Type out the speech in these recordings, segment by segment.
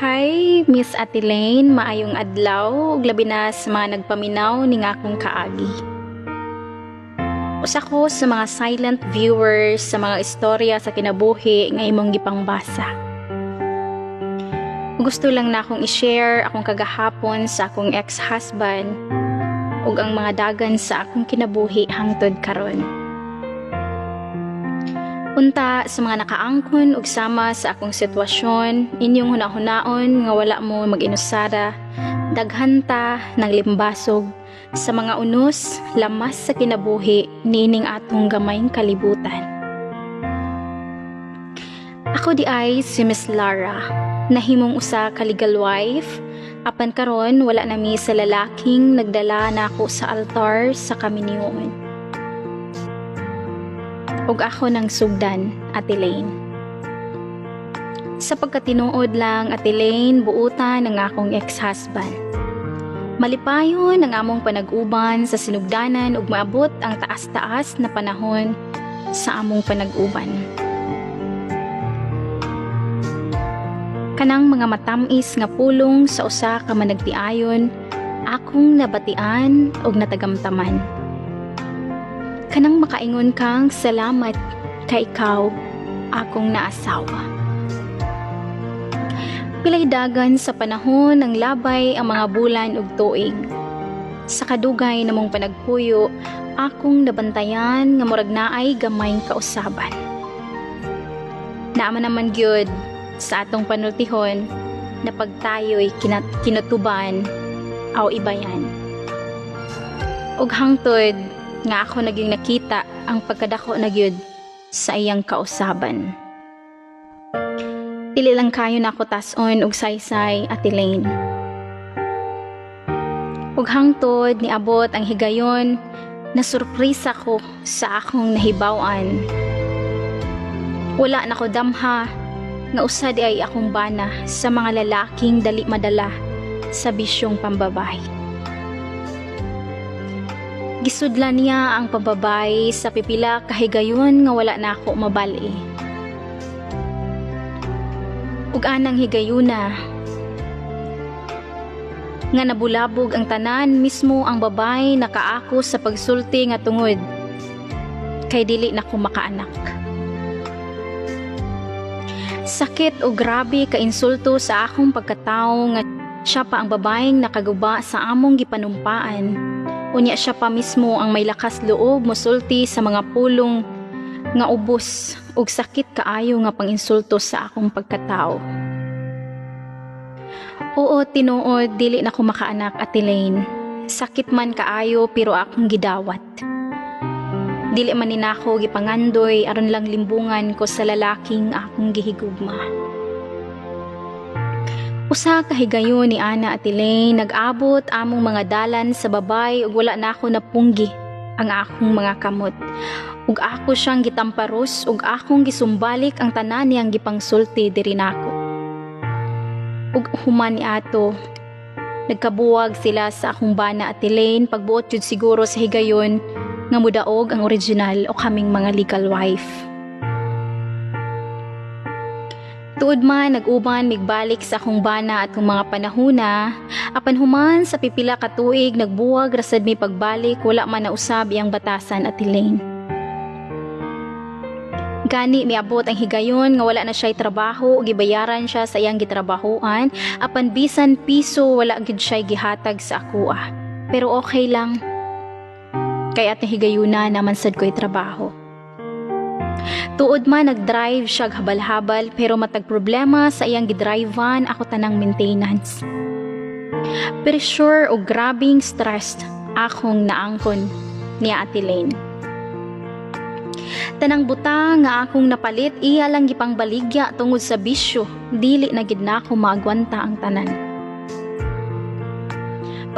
Hi, Miss Ate Lane, maayong adlaw ug labi na sa mga nagpaminaw ning akong kaagi. Usa ko sa mga silent viewers sa mga istorya sa kinabuhi nga imong gipangbasa. Gusto lang na akong i-share akong kagahapon sa akong ex-husband ug ang mga dagan sa akong kinabuhi hangtod karon. Unta sa mga nakaangkon ug sama sa akong sitwasyon, inyong hunahunaon nga wala mo mag-inusara, daghan ta ng limbasog sa mga unos lamas sa kinabuhi niining atong gamayng kalibutan. Ako diay si Miss Lara, nahimong usa ka legal wife, apan karon wala na mi sa lalaking nagdala nako sa altar sa kaminyoon. Ug ako nang sugdan, Ate Lane. Sa pagkatinuod lang, Ate Lane, buutan ang akong ex-husband. Malipayon ang among panag-uban sa sinugdanan ug maabot ang taas-taas na panahon sa among panag-uban. Kanang mga matamis nga pulong sa usa ka managtiayon, akong nabatian ug natagamtaman. Kanang makaingon kang salamat kay ikaw akong naasawa. Pilay dagan sa panahon ng labay ang mga bulan ug tuig. Sa kadugay namong panagpuyo, akong nabantayan nga murag naay gamayng kausaban. Naa man naman gyud sa atong panultihon na pag tayo'y kinutuban aw ibayan. Ug hangtod nga ako naging nakita ang pagkadako na gyud sa iyang kausaban. Dili lang kayo na ako tas-on og saysay, Ate Lane. Ug hangtod niabot ang higayon na surpresa ko sa akong nahibaw-an. Wala na ko damha nga usa diay akong bana sa mga lalaking dali madala sa bisyong pambabay. Gisudlan niya ang pambabay sa pipila ka higayon nga wala na ako mabali. Ug anang higayuna nga nabulabog ang tanan, mismo ang babay nakaako sa pagsulti nga tungod kay dili na ko makaanak. Sakit o grabe ka insulto sa akong pagkatawo nga siya pa ang babayeng nakaguba sa among gipanumpaan. Unya siya pa mismo ang may lakas loob mosulti sa mga pulong nga ubos ug sakit kaayo nga panginsulto sa akong pagkatao. Oo, tinuod dili na ko makaanak, Ate Lane. Sakit man kaayo pero akong gidawat. Dili man ni nako gipangandoy aron lang limbungan ko sa lalaking akong gihigugma. Usa ka higayon ni ana, Ate Lane, nag-abot among mga dalan sa babay ug wala na ako napunggi ang akong mga kamot. Ug ako siyang gitamparos ug akong gisumbalik ang tanan niyang gipangsulti diri nako. Ug human ni ato, nagkabuwag sila sa akong bana, Ate Lane, pagbuot jud siguro sa higayon nga mudaog ang original o kaming mga legal wife. Tuod man nag-uban migbalik sa akong bana atong mga panahuna, apan human sa pipila ka tuig nagbuwag rasad mi pagbalik, wala man nausab iyang batasan, Ate Lane. Gani miabot ang higayon nga wala na siya'y trabaho ug gibayaran siya sa iyang gitrabahoan, apan bisan piso wala gyud siya'y gihatag sa akoa. Pero okay lang. Kay at higayuna naman sad ko'y trabaho. Tuod man nag-drive siya habal-habal pero matag problema sa iyang gidrivean ako tanang maintenance. Pressure o grabing stress akong naangkon niya, Ate Lane. Tanang butang nga akong napalit iya lang gipangbaligya tungod sa bisyo, dili na gid nako maagwanta ang tanan.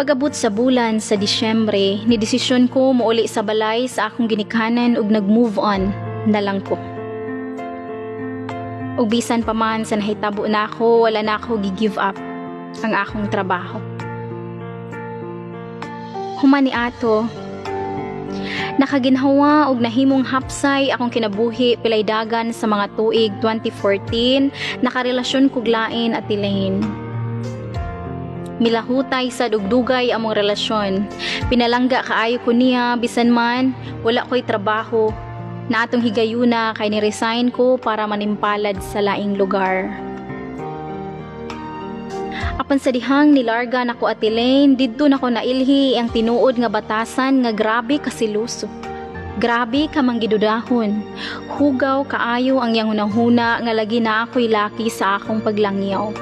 Pag-abot sa bulan sa Disyembre, ni desisyon ko mouli sa balay sa akong ginikanan ug nag-move on na lang ko. Ug bisan pa man sa nahitabo na ako, wala na ako gi-give up ang akong trabaho. Human ni ato, Nakaginhawa og nahimong hapsay akong kinabuhi pilay dagan sa mga tuig 2014, nakarelasyon kog lain, Ate Lane. Milahutay sa dugdugay among relasyon. Pinalangga kaayo ko niya bisan man wala ko'y trabaho. Na atong higayuna kay ni-resign ko para manimpalad sa laing lugar. Apan sa dihang nilarga nako, Ate Lane, didto nako nailhi ang tinuod nga batasan nga grabe ka seloso. Grabe ka manggidudahon. Hugaw kaayo ang iyang hunahuna nga lagi na ako'y laki sa akong paglangyaw.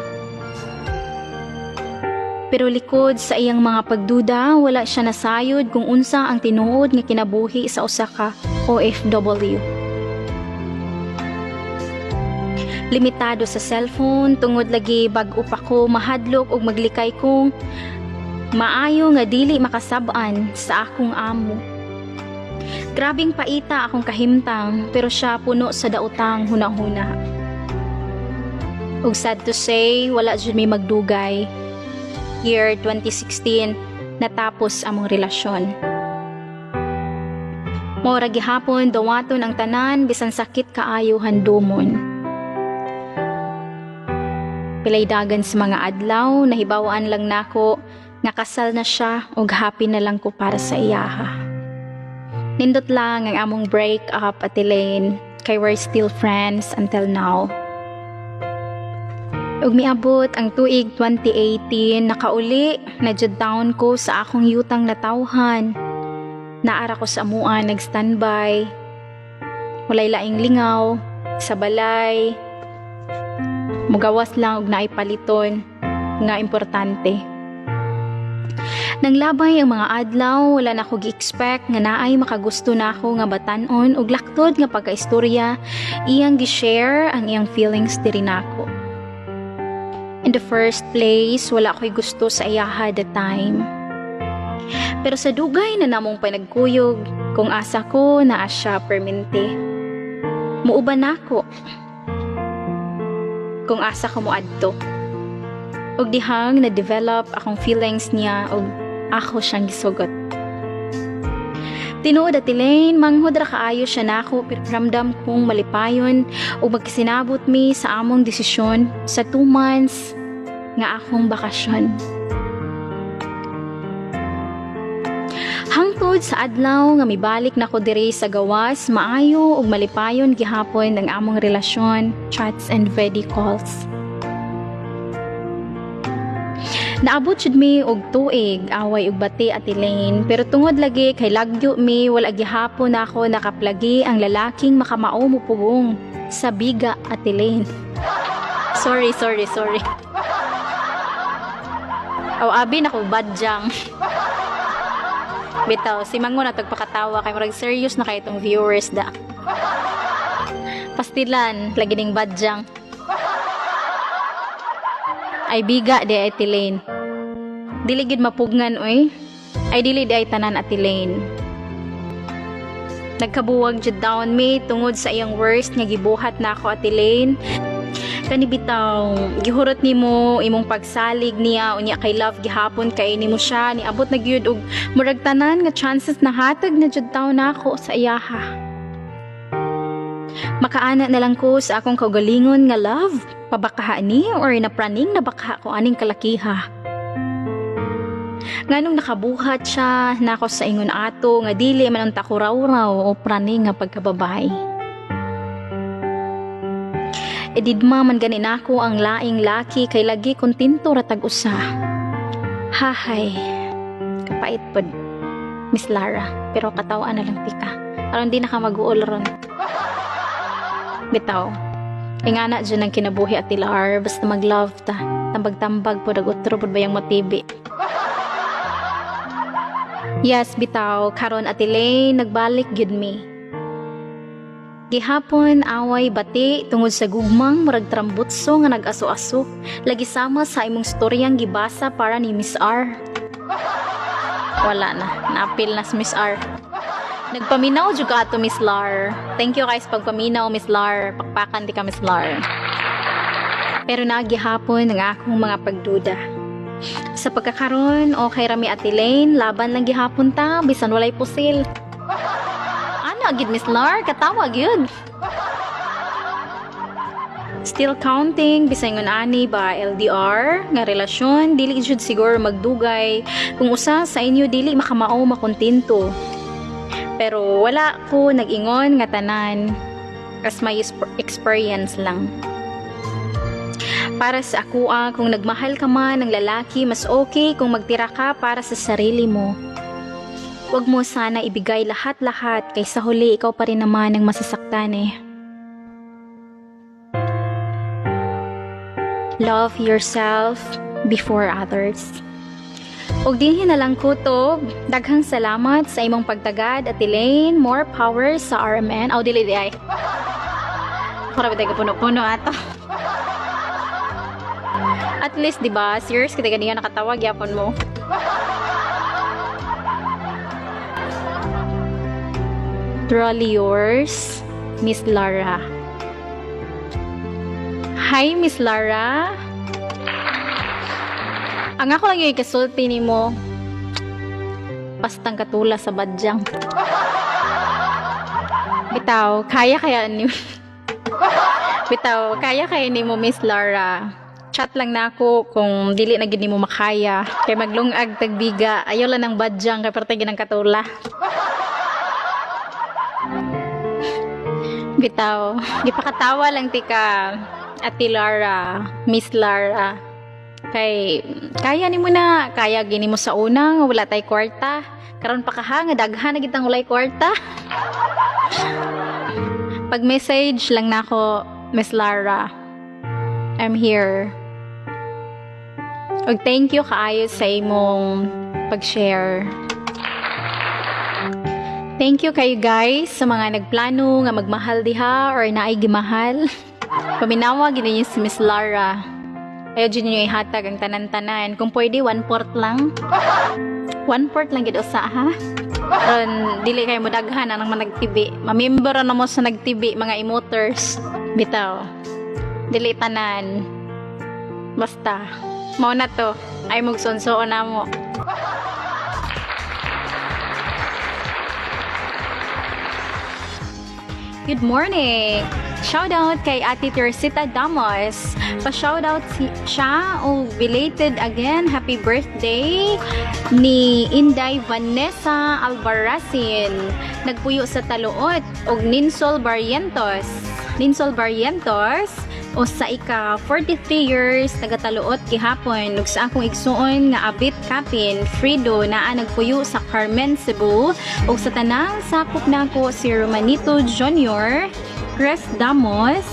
Pero likod sa iyang mga pagduda, wala siya nasayod kung unsa ang tinuod nga kinabuhi sa usa ka OFW. Limitado sa cellphone tungod lagi bag-o pa ko, mahadlok og maglikay kong maayo nga dili makasab-an sa akong amo. Grabing paita akong kahimtang, pero siya puno sa daotang hunahuna. Ug sad to say, wala jud may magdugay. Year 2016, natapos among relasyon. Mao ra gihapon dawaton ang tanan bisan sakit kaayo handumon. Pilay dagan sa mga adlaw, nahibawaan lang nako nga kasal na siya ug happy na lang ko para sa iyaha. Nindot lang ang among break up, Ate Lane, kay we're still friends until now. Ug miabot ang tuig 2018, nakauli na jud down ko sa akong yutang natawhan. Naara ko sa amuan nag-standby. Walay laing lingaw sa balay. Mugawas lang og naay paliton nga importante. Nang labay ang mga adlaw, wala na ko gi-expect nga naay makagusto na ako nga batan-on ug laktod nga pagkaistorya, iyang gi-share ang iyang feelings diri nako. In the first place, wala ko'y gusto sa iyaha the time. Pero sa dugay na namong panagkuyog, kung asa ko, naa siya permente. Muuban nako kung asa ko moadto. Ug dihang na-develop akong feelings niya ug ako siyang gisugot. Tinuod, Ate Lane, manghod ra kaayo siya nako pero ramdam kong malipayon ug magkisinabot mi sa among desisyon sa 2 months nga akong bakasyon. Hangtod sa adlaw nga mibalik na ko diri sa gawas, maayo ug malipayon gihapon ang among relasyon, chats and video calls. Naabot jud mi og tuig away ug bati, Ate Lane, pero tungod lagi kay lagyo mi, wala gihapon ako nakaplagi ang lalaking makamao mo pugong sa biga, Ate Lane. Sorry, sorry, sorry. Aw, abi nako badyang. Bitaw, si Mango na tagpakatawa kay murag serious na kay itong viewers da. Pastilan, lagi ning badyang. Ay biga di, Ate Lane. Dili gid mapugngan oy. Ay dili di ay tanan, Ate Lane. Nagkabuwag jud down me tungod sa iyang worst nga gibuhat nako, Ate Lane. Kani bitaw, gihurot nimo imong pagsalig niya, unya kay love gihapon kay nimo siya, niabot na gyud og murag tanan nga chances nahatag na jud taw nako sa iyaha. Makaana na lang ko sa akong kaugalingon nga love, pabakaha ni or napraning na baka ko aning kalakiha. Nganong nakabuhat siya nako sa ingon ato nga dili man unta ko raw-raw o praning nga pagkababay. Edidma man gani nako ang laing laki kay lagi kontento ra tag usa. Hahay. Kapait pod, Miss Lara, pero katawaan na lang tika. Aron di na ka mag-uol ron. Bitaw. Ingana dyan ang kinabuhi, Ate Lar, basta mag-love ta. Tambag-tambag pod ag utro pod bayang matibi. Yes, bitaw, karon, Ate Lane, nagbalik gyud mi. Gihapon away bati tungod sa gugmang murag trambutso nga nag-aso-aso lagi sama sa imong storyang gibasa para ni Miss R. Wala na, naapil na si Miss R. Nagpaminaw jud ka ato, Miss Lar. Thank you guys pagpaminaw, Miss Lar. Pakpakan di ka, Miss Lar. Pero nagihapon ang akong mga pagduda. Sa pagkakaron, okay rami, Ate Lane, laban lang gihapon ta bisan walay pusil. Ana gid, Miss Lar, katawa gyud. Still counting, bisay ngon ani ba, LDR nga relasyon dili jud siguro magdugay kung usa sa inyo dili makamao, makontento. Pero wala ko nag-ingon nga tanan, as my experience lang. Para sa akoa, kung nagmahal ka man ng lalaki, mas okay kung magtira ka para sa sarili mo. Huwag mo sana ibigay lahat-lahat kay sa huli ikaw pa rin naman ang masasaktan eh. Love yourself before others. Og dinhi na lang kutob, daghang salamat sa imong pagtagad, Ate Elaine. More power sa RMN. Aw, dili di ay. Para ba tayo puno-puno ato? At least, di ba? Serious kita ganiya nakatawag yapon mo. Truly yours, Miss Lara. Hi, Miss Lara. Ang ako lang yung kasulti nimo, pastang katula sa badyang. Bitaw, kaya kaya ni Bitaw, kaya kaya nimo, Miss Lara. Chat lang na ako kung dili na gid nimo makaya. Kay maglungag tagbiga, ayaw lang ng badyang kay parte ginang katula. Bitaw, gipakatawa lang tika, Ate Lara, Miss Lara. Kay kaya nimo na, kaya gini mo sa una nga wala tay kwarta. Karon pa kaha nga daghan na gitang walay kwarta. Pag message lang nako, Miss Lara. I'm here. Og thank you kaayo sa imong pag-share. Thank you kayo guys sa mga nagplano nga magmahal diha or naay gimahal. Paminawa gid ninyo si Miss Lara. Ayaw dyan ninyo ihatag ang tanan-tanan. Kung pwede, 1/4 lang. 1/4 lang gid usa ha. Ron, dili kayo mo daghan anang mga nagtibi. Mamember na mo sa nagtibi, mga emoters. Bitaw. Dili tanan. Basta. Mao na to. Ay mugsunsoon na mo. Good morning! Shoutout kay Ate Teresita Damos. Pa-shoutout siya o belated again happy birthday ni Inday Vanessa Albarracin. Nagpuyo sa Taluot og Ninsol Barrientos. Ninsol Barrientos o sa ika 43 years taga Taluot gihapon ug sa akong igsuon nga Abit Kapin Frido naa nagpuyo sa Carmen, Cebu ug sa tanang sakop nako si Romanito Jr., Chris Damos,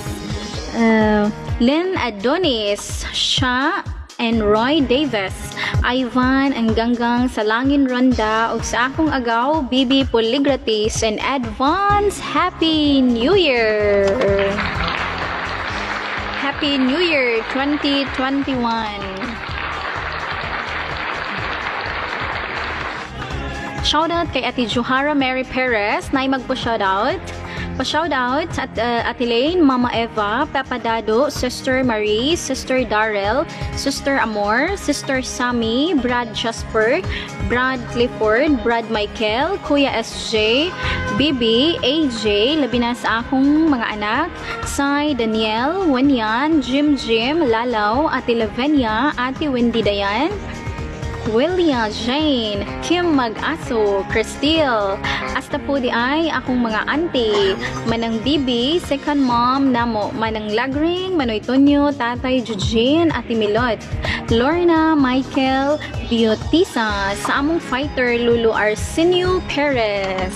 Lynn Adonis, siya and Roy Davis, Ivan ang ganggang sa Langin Ronda ug sa akong agaw Bibi Poligratis, and advance Happy New Year! Happy New Year 2021! Shoutout kay Ate Johara Mary Perez na magpo-shoutout. Pa-shoutout at Ate Lane, Mama Eva, Papa Dado, Sister Marie, Sister Darrell, Sister Amor, Sister Sammy, Brad Jasper, Brad Clifford, Brad Michael, Kuya SJ, Bibi, AJ, labi na sa akong mga anak, Sai, Daniel, Wenyan, Jim Jim, Lalaw, Ate Lavenia, Ate Wendy Dayan, William, Jane, Kim Mag-aso, Christine, hasta po di ay akong mga auntie, Manang Bibi, second mom namo, Manang Lagring, Manoy Tonyo, Tatay Jujin, Ate Milot, Lorna, Michael, Biotisa, sa among fighter Lulu Arsenio Perez.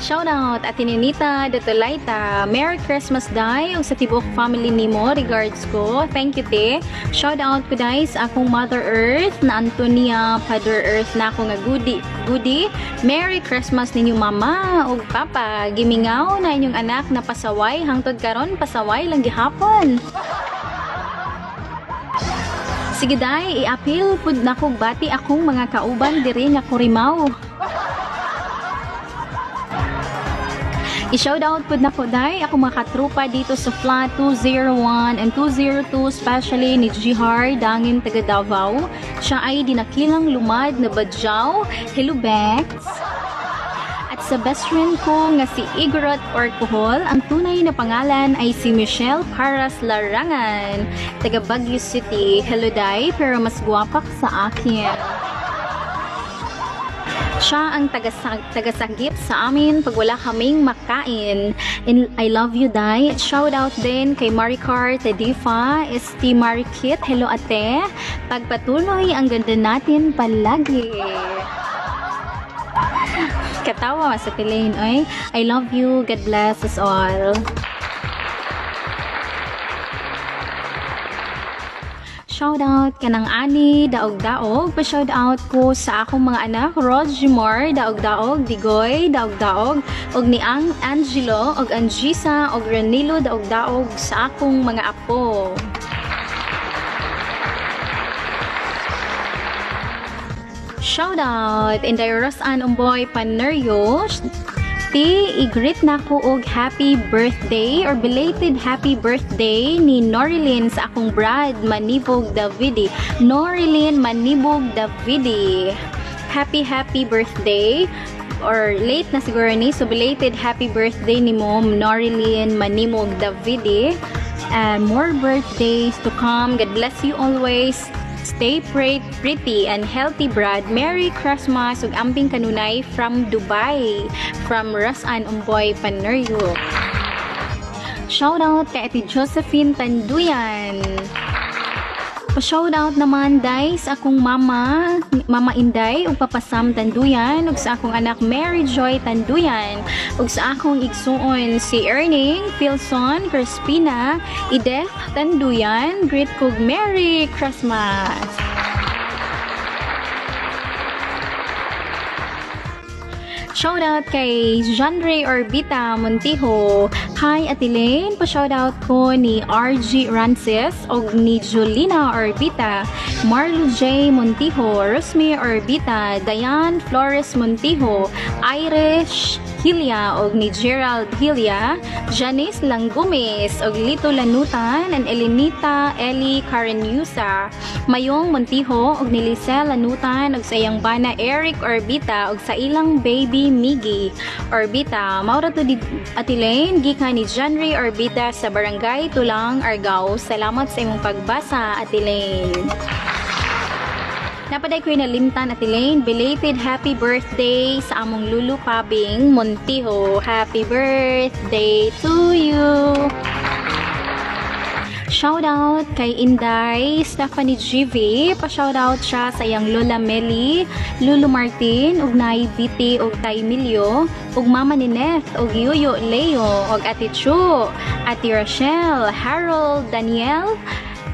Shoutout Ate Ninita Datulaita. Merry Christmas day ug sa tibuok family nimo. Regards ko. Thank you, te. Shoutout ko day sa akong Mother Earth na Antonia, Father Earth na ako nga Goody. Goody. Merry Christmas ninyo mama ug papa. Gimingaw na inyong anak na pasaway hangtod karon pasaway lang gihapon. Sige day, i-appeal pud nako bati akong mga kauban diri nga kurimaw. I-shout out pud nako day ako mga katrupa dito sa flat 201 and 202, especially ni Jihar Dangin, taga Davao. Siya ay dinakilang lumad na Badjao. Hello, Bex! At sa best friend ko nga si Igorot Orcohol, ang tunay na pangalan ay si Michelle Paras Larangan, taga Baguio City. Hello, day, pero mas guwapak sa akin. Siya ang tagasagip sa amin pag wala kaming makain. And I love you, Day. Shout out din kay Maricar Tedifa, ST Marikit. Hello, ate. Pagpatuloy ang ganda natin palagi. Katawa sa Elaine, oy. I love you. God bless us all. Shout out kanang Ani Daog-Daog. Pa-shout out ko sa akong mga anak, Rojimar Daog-Daog, Digoy Daog-Daog, og ni Ang Angelo, og Angisa, og Ranilo Daog-Daog sa akong mga apo. Shout out Inday Rosan Umboy Paneryo. Ti, i-greet na ko og happy birthday or belated happy birthday ni Norilyn sa akong brad Manibog Davidi. Norilyn Manibog Davidi. Happy happy birthday, or late na siguro ni, so belated happy birthday ni Mom Norilyn Manimog Davidi. More birthdays to come. God bless you always. Stay pretty and healthy, Brad. Merry Christmas ug amping kanunay from Dubai, from Rosan Umboy Paneryo. Shout out kay Ate Josephine Tanduyan. Pa-shout out naman day sa akong mama, Mama Inday ug Papa Sam Tanduyan, ug sa akong anak Mary Joy Tanduyan, ug sa akong igsuon si Erning, Philson, Crispina, Edith Tanduyan. Greet kog Merry Christmas. Shout out kay Jean-Ray Orbita Montijo. Hi, Ate Lane. Pa-shout out ko ni RG Rances og ni Julina Orbita, Marlo J. Montijo, Rosme Orbita, Diane Flores Montijo, Irish Hilia og ni Gerald Hilia, Janice Langgumes og Lito Lanutan and Elenita Eli Karenyusa, Mayong Montijo og ni Lisel Lanutan og sa iyang bana Eric Orbita og sa ilang baby Miggy Orbita. Maura to di Ate Lane, gikan ni Janry Orbita sa Barangay Tulang, Argao. Salamat sa imong pagbasa, Ate Lane. Napaday ko'y nalimtan, Ate Lane. Belated happy birthday sa among Lulu Pabing Montijo. Happy birthday to you! Shout out kay Inday Stephanie GV. Pa-shout out siya sa iyang Lola Meli, Lulu Martin, ug Nay BT ug Tay Milio, ug Mama ni Neth, ug Yuyo Leo, ug Ate Chu, Ate Rochelle, Harold, Daniel,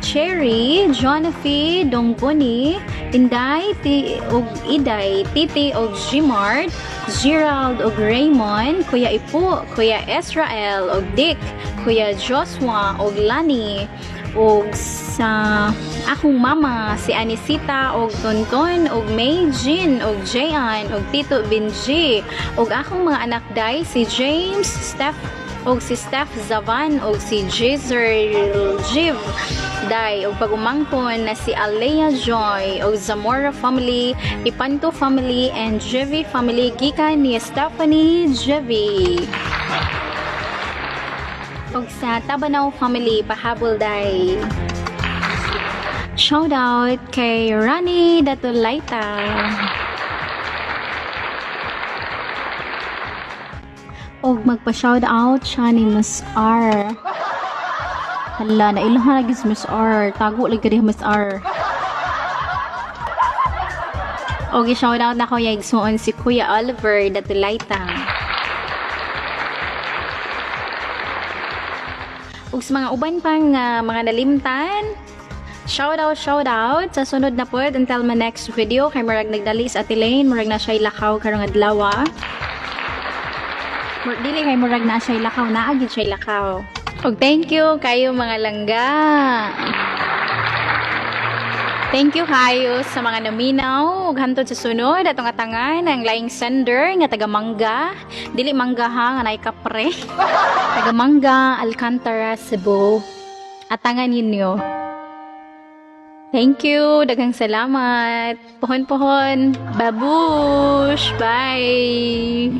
Cherry, Jonathy, Dongboni, Inday, Ti, ug Iday, Titi, ug Gmart, Gerald, ug Raymond, Kuya Ipo, Kuya Israel, ug Dick, Kuya Joshua, ug Lani, ug sa akong mama, si Anisita, ug Tonton, ug May Jean, ug Jayan, ug Tito Benji, ug akong mga anak day, si James, Steph, ug si Steph Zavan, ug si Jezer Jiv Day, ug pagumangkon na si Alea Joy, ug Zamora family, Ipanto family, and Jevi family, gikan ni Stephanie Jevi. Ug sa Tabanaw family, pahabol day. Shout out kay Rani Datulaita. Og magpa-shout out siya ni Miss R. Hala, nailahan lagi si Miss R. Tago lagi ka Miss R. Og i-shout out na ko ya igsuon si Kuya Oliver Datulaita. Ug sa mga uban pang mga nalimtan, shout out, shout out. Sa sunod na pod until my next video, kay murag nagdali sa Ate Lane, murag na siya lakaw karong adlaw. Dili kay murag na siya lakaw, naa gyud siya lakaw. Og thank you kayo mga langga. Thank you kayo sa mga naminaw ug hantod sa sunod atong atangan ang laing sender nga taga Mangga. Dili mangga ha nga naay kapre. Taga Mangga, Alcantara, Cebu. Atangan ninyo. Thank you. Daghang salamat. Pohon-pohon. Babush. Bye.